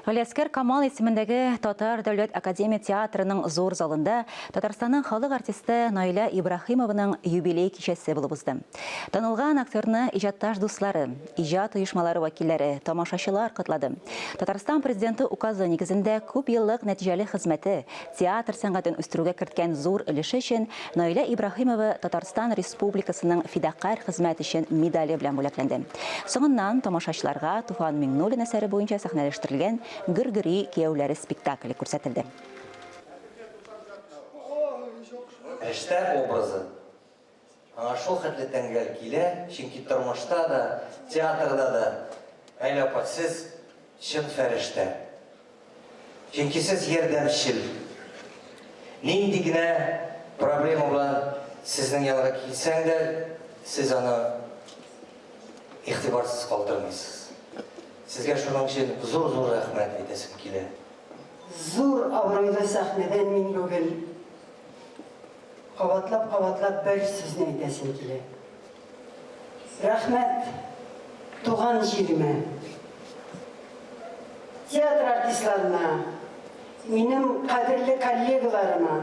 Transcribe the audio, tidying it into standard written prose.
Галиәскәр Камал исемендәге Татар дәүләт академия театрының зур залында Татарстанның халык артисты Наилә Ибраһимованың юбилей кичәсе булып узды. Танылган актерны иҗатташ дуслары, иҗат оешмалары вәкилләре, тамашачылар котлады. Татарстан Президенты указы нигезендә күп еллык нәтиҗәле хезмәте, театр сәнгатен үстерүгә керткән зур өлеше өчен Наилә Ибраһимова Татарстан Республикасының Фидакарь хезмәт өчен медале белән бүләкләнде. Соңыннан тамашачыларга Туфан Миңнуллин әсәре буенча сәхнәләштерелгән Гөргөри кияүләре спектакле күрсәтелде. Фәрештә образы аңа шул хәтле тәңгәл килә, чөнки тормышта да, театрда да, Наилә апа, сез чын фәрештә. Чөнки сез ярдәмчел. Нинди генә проблема белән сезнең янга килсәң дә, сез аны игътибарсыз калдырмыйсыз. Сезгә шуның өчен зур-зур рәхмәт әйтәсем килә. Зур абруйлы сәхнәдән мин бүген кабатлап-кабатлап бер сүзне әйтәсем килә. Рәхмәт туган җиремә, театр артистларына, минем кадерле коллегаларыма.